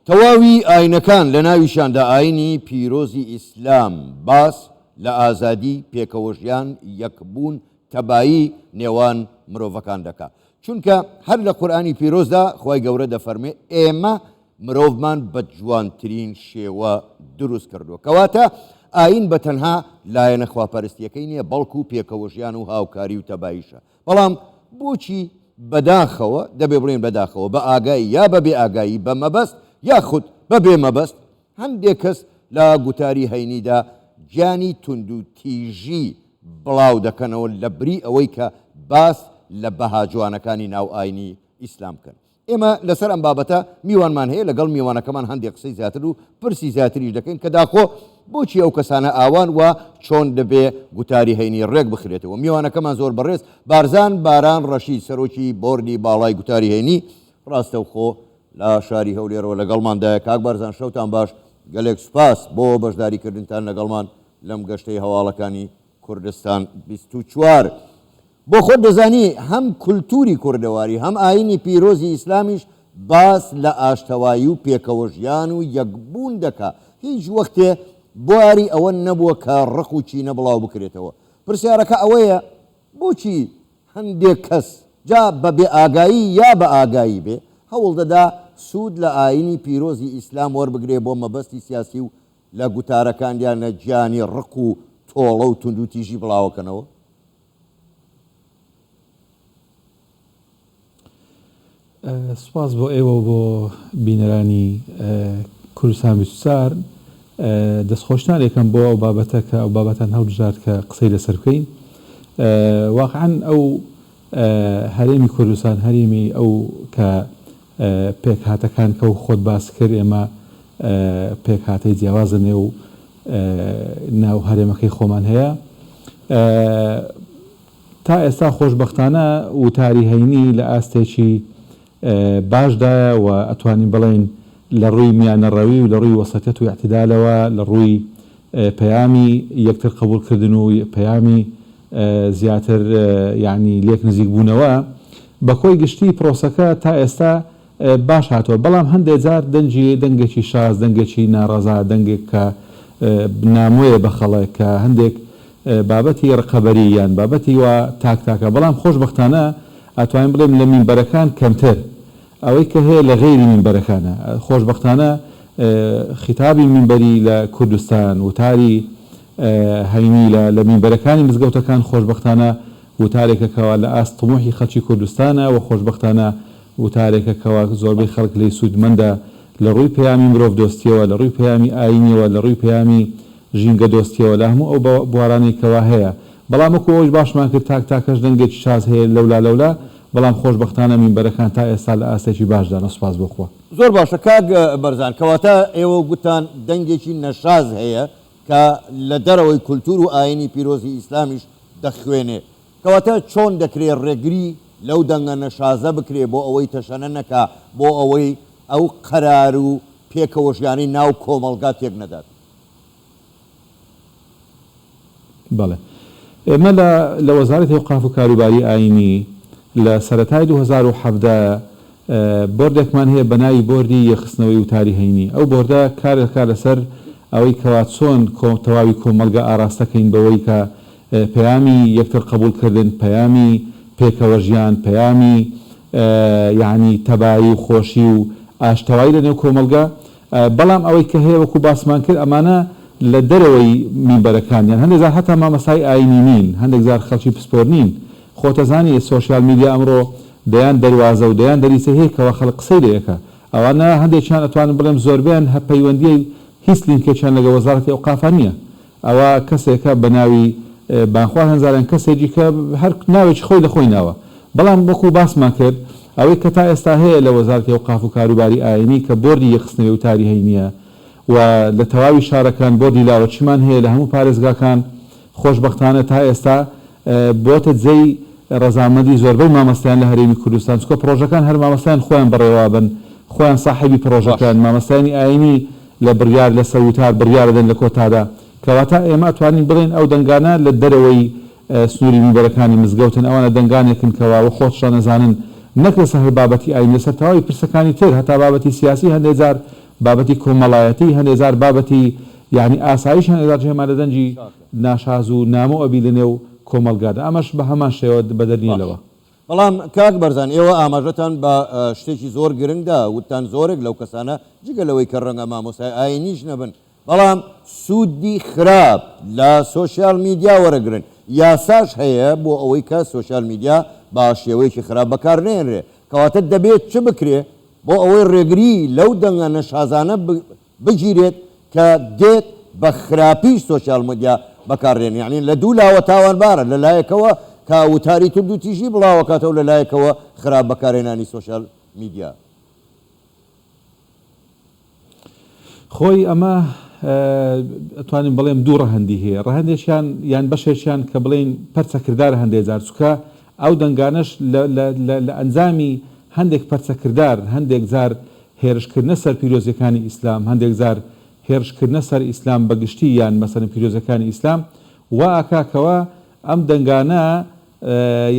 تەواوی ئاینەکان لە ناویشیاندا ئاینی پیرۆزی ئیسلام باس لە ئازادی، پێکەوەژیان، یەکبوون، تەبایی نێوان مرۆڤەکان دەکا. چونکە هەر لە قورئانی پیرۆزدا خوای گەورە دەفەرموێ ئێمە مرۆڤمان بە جوانترین شێوە دروست کردووە. کەواتە ئاین بە تەنها لایەنە خواپەرستیەکەی نیە بەڵکو پێکەوەژیان و هاوکاری و تەباییشە. بەڵام بۆچی بەداخەوە، دەبێ بڵێین بەداخەوە، بە ئاگایی یا بە بێ ئاگایی، بە مەبەست یاخود بە بێ مەبەست، هەندێک کەس لە گوتاری هەینیدا گیانی توندوتیژی بڵاو دەکەنەوە لە بری ئەوەی کە باس لە بەها جوانەکانی ناو ئاینی ئیسلام بکەن. ئێمە لەسەر ئەم بابەتە میوانمان هەیە، لەگەڵ میوانەکەمان هەندێک قسەی زیاتر و پرسی زیاتریش دەکەین کە داخۆ بۆچی ئەو کەسانە ئاوان و چۆن دەبێ گوتاری هەینی ڕێک بخرێتەوە. میوانەکەمان زۆر بەڕێز بارزان باران ڕەشید سەرۆکی بۆردی باڵای گوتاری هەینی ڕاستەوخۆ لە شاری هەولێرەوە لەگەڵماندایە. کاک بارزان شەوتان باش، گەلێک سوپاس بۆ بەشداریکردنتان لەگەڵمان لەم گەشتەی هەواڵەکانی کوردستان 24. بۆ خۆت دەزانی هەم کولتووری کوردەواری هەم ئایینی پیرۆزی ئیسلامیش باس لە ئاشتەوایی و پێکەوەژیان و یەکبوون دەکا، هیچ وەختێ بواری ئەوە نەبووە کە ڕق و کینە بڵاو بکرێتەوە. پرسیارەکە ئەوەیە بۆچی هەندێک کەس جا بە بێ ئاگایی یا بە ئاگایی بێ هەوڵ دەدا سوود لە ئایینی پیرۆزی ئیسلام وەربگرێ بۆ مەبەستی سیاسی و لە گوتارەکانیانە گیانی ڕق و تۆڵە و توندوتیژی بڵاوەکەنەوە؟ سوپاس بۆ ئێوە و بۆ بینەرانی کوردستان 24. دەستخۆشتان لێکەم بۆ ئەو بابەتە کە ئەو بابەتان هەڵبژارد کە قسەی لەسەر بکەین. واقعا ئەو هەرێمی کوردستان هەرێمی ئەو کە پێکهاتەکان کە و خۆت باس کرد ئێمە پێکهاتەی جیاواز لە نێو ناو هەرێمەکەی خۆمان هەیە. تا ئێستا خۆشبەختانە وتاری هەینی لە ئاستێکی باشدایە و ئەتوانین بڵێین لە ڕووی میانەڕەوی و لە ڕووی وەسەتیەت و ئیعتیدالەوە لە ڕووی پەیامی یەکتر قبوڵکردن و پەیامی زیاتر یانی لێک نزیک بوونەوە بە کۆی گشتی پرۆسەکە تا ئێستا باش هاتووە بەڵام هەندێ جار دەنگی دەنگێکی شاز دەنگێکی ناڕەزا دەنگێک کە نامۆیە بە خەڵک کە هەندێک بابەتی ڕقەبەری یان بابەتی وا تاک تاکە بەڵام خۆشبەختانە ئەتوانین بڵێم لە مینبەرەکان کەمتر ئەوەی کە هەیە لە غەیری مینبەرەکانە خۆشبەختانە خیتابی مینبەری لە کوردستان وتاری هەینی لە لە مینبەرەکانی مزگەوتەکان خۆشبەختانە وتارێکە کەوا لە ئاست تموحی خەڵکی کوردستانە و خۆشبەختانە وتارێکە کەوا زۆربەی خەڵک لێی سوودمەندە لە ڕووی پەیامی مرۆڤدۆستیەوە، لە ڕووی پەیامی ئایینیەوە، لە ڕووی پەیامی ژینگەدۆستیەوە، لە هەموو ئەو بوارانەی کەوا هەیە. بەڵام وەکو ئەوەش باشمان کرد تاک تاکەش دەنگێکی شاز هەیە لەولا لەولا، بەڵام خۆشبەختانە مینبەرەکان تا ئێستا لە ئاستێکی باشدان سوپاس بۆ خوا. زۆر باشە کاک بەرزان، کەواتە ئێوە گوتتان دەنگێکی نەشاز هەیە کە لە دەرەوەی کولتوور و ئایینی پیرۆزی ئیسلامیش دەخوێنێ. کەواتە چۆن دەکرێ ڕێگری لەو دەنگە نەشازە بکرێ بۆ ئەوەی تەشەنە نەکا، بۆ ئەوەی ئەو قەرار و پێکەوەژیانەی ناو کۆمەڵگا تێک نەدات؟ بەڵێ. ئێمە لە لە وەزارەتی ئەوقاف و کاروباری ئایینی لە سەرەتای 2017 بۆردێکمان هەیە بە ناوی بۆردی یەکخستنەوەی وتاری هەینی. ئەو بۆردە کار دەکات لەسەر ئەوەی کەوا چۆن تەواوی کۆمەڵگە ئاراستە کەین بەوەی کە پەیامی یەکتر قەبووڵ کردن، پەیامی پێکەوە ژیان، پەیامی یانی تەبایی و خۆشی و ئاشتەوایی لە نێو کۆمەڵگە. بەڵام ئەوەی کە هەیە وەکوو باسمان کرد ئەمانە لە دەرەوەی مینبەرەکان یان هەندێک جار هەتا مامۆستای ئایینی نین، هەندێک جار خەڵکی پسپۆر نین. خۆتەزانی سۆشیال میدیا ئەمڕۆ دەیان دەروازە و دەیان دەریچەی هەیە کەوا خەڵک قسەی لێ ئەکا. ئەوانە هەندێکیان ئەتوانم بڵێم زۆربەیان هە پەیوەندیی هیچ لینکێکیان لەگە وەزارەتی ئەوقافا نییە. ئەوە کەسێکە بە ناوی بانخواز هەنزاریان کەسێکی کە هەر ناوێکی خۆی لە خۆی ناوە. بەڵام وەکوو باسمان کرد ئەوەی کە تا ئێستا هەیە لە وەزارەتی ئەوقاف و کاروباری ئایینی کە بۆردی یەکخستنەوەی وتاری هەینییە و لە تەواوی شارەکان بۆردی لاوەکیمان هەیە لە هەموو پارێزگاکان خۆشبەختانە تا ئێستا بۆتە جێی ڕەزامەندی زۆربەی مامۆستایان لە هەرێمی کوردستان چونکە پڕۆژەکان هەر مامۆستایان خۆیان بەڕێوەئەبەن خۆیان ساحێبی پڕۆژەکەن مامۆستایانی ئایینی لە بڕیار لەسەر وتار بڕیار ئەدەن لە کۆتادا کەواتە ئێمە ئەتوانین بڵێین ئەو دەنگانە لە دەرەوەی سنووری مینبەرەکانی مزگەوتن ئەوانە دەنگانێکن کەوا وە خۆتشان ئەزانن نەک لەسەر هەر بابەتی ئایینی لەسەر تەواوی پرسەکانی تر هەتا بابەتی سیاسی هەندێ جار. بابەتی کۆمەڵایەتی هەندێ جار بابەتی یانی ئاسایش هەندێ جار جێمان لە دەنگی ناشاز و نامۆ ئەبی لە نێو کۆمەڵگادا ئەمەش بە هەمان شێوە بەدەر نیە لەوە. بەڵام کاک بەرزان ئێوە ئاماژەتان بە شتێکی زۆر گرنگ دا، وتتان زۆرێک لەو کەسانە جگە لەوەی کە ڕەنگە مامۆستای ئاینیش نەبن، بەڵام سوودی خراپ لە سۆشیال میدیا وەرەگرن، یاساش هەیە بۆ ئەوەی کە سۆشیال میدیا بە شێوەیەکی خراپ بەکار نەهێنرێ، کەواتە دەبێت چ بکرێ بۆ ئەوەی ڕێگری لەو دەنگە نەشازانە بگیرێت کە دێت بە خراپیش سۆشیال میدیا بەکاردێنێ، یەعنی لە دوو لاوە تاوانبارە، لە لایەکەوە کە وتاری توندوتیژی بڵاوەکاتەوە لە لایەکەوە خراپ بەکارهێنانی سۆشیال میدیا. خۆی ئەمە ئەتوانین بڵێم دوو ڕەهەندی هەیە، ڕەهەندێکیان یان بەشێکیان کە بڵێین پەرچەکردارە هەندێ جار، چونکە ئەو دەنگانەش لە لە لە لە ئەنجامی هەندێک پەرچەکردار، هەندێک جار هێرشکردنە سەر پیرۆزیەکانی ئیسلام، هەندێک جار هێرشکردنە سەر ئیسلام بە گشتی یان مەسەلەن پیرۆزیەکانی ئیسلام وا ئەکا کەوا ئەم دەنگانە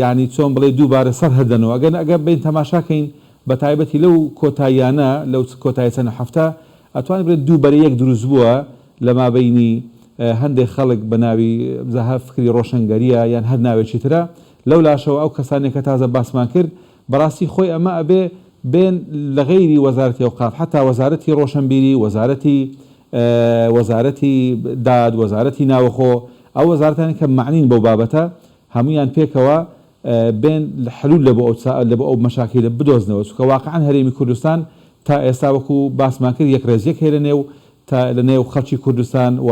یانی چۆن بڵێی دووبارە سەر هەردەنەوە ئەگەر ئەگەر بێین تەماشا کەین بە تایبەتی لەو کۆتاییانە لەو کۆتایی چەند هەفتە ئەتوانین بڵێین دوو بەرەیەک دروست بووە لە مابەینی هەندێک خەڵک بە ناوی جا هەر فکری ڕۆشنگەریە یان هەر ناوێکی ترە لەو لاشەوە ئەو کەسانەی کە تازە باسمان کرد بەڕاستی خۆی ئەمە ئەبێ بێن لە غەیری وەزارەتی ئەوقاف حەتا وەزارەتی ڕۆشنبیری وەزارەتی وەزارەتی داد، وەزارەتی ناوەخۆ، ئەو وەزارەتانەی کە مەعنین بەو بابەتە هەموویان پێکەوە بێن حلول لە بۆ ئەو لە بۆ ئەو مەشاکیلە بدۆزنەوە چونکە واقعەن هەرێمی کوردستان تا ئێستا وەکو باسمان کرد یەکڕێزیەک هەیە لە نێو تا لە نێو خەڵکی کوردستان و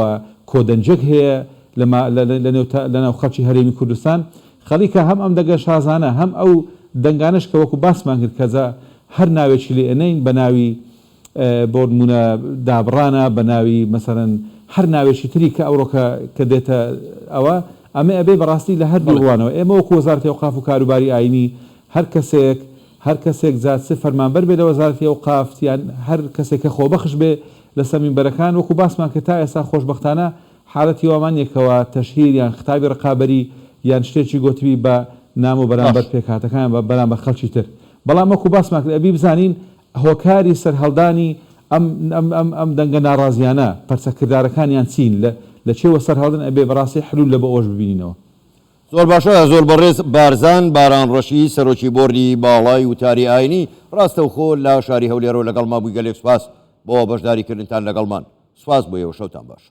کۆدەنگیەک هەیە لە ما لە لە نێو تا لە ناو خەڵکی هەرێمی کوردستان خەڵیکە هەم ئەم دەنگە شازانە هەم ئەو دەنگانەش کە وەکو باسمان کرد کە جا هەر ناوێکی لێ ئەنێین بە ناوی بۆنمونە دابڕانە بە ناوی مەسەلەن هەر ناوێکی تری کە ئەوڕۆکە کە دێتە ئەوە ئەمە ئەبێ بەڕاستی لە هەردوو ڕوانەوە ئێمە وەکو وەزارەتی ئەوقاف و کاروباری ئاینی هەر کەسێک هەر کەسێک جا چ فەرمانبەر بێ لە وەزارەتی ئەوقاف یان هەر کەسێک کە خۆبەخش بێ لەسەر مینبەرەکان وەکو باسمان کرد تا ئێستا خۆشبەختانە حالەتی وامان نیە کەوا تەشهیر یان ختابی ڕقابەری یان شتێکی گۆتبی بە نامۆ بەرامبەر پێکهاتەکان یان بەرامبەر خەڵکی تر بەڵام وەکو باسمان کرد ئەبی بزانین هۆکاری سەرهەڵدانی ئەم ئەم ئەم ئەم دەنگە ناڕازیانە، پەرچەکردارەکانیان چین، لە لە چێوە سەرهەڵدەن ئەبێ بەڕاستی حلول لە بۆ ئەوەش ببینینەوە. زۆر باشە زۆر بەڕێز بارزان باران ڕەشی سەرۆکی بۆردی باڵای وتاری ئاینی ڕاستەوخۆ لە شاری هەولێرەوە لەگەڵما بووی گەلێک سوپاس بۆ بەشداری کردنتان لەگەڵمان سوپاس بۆ ئێوە شەوتان باش.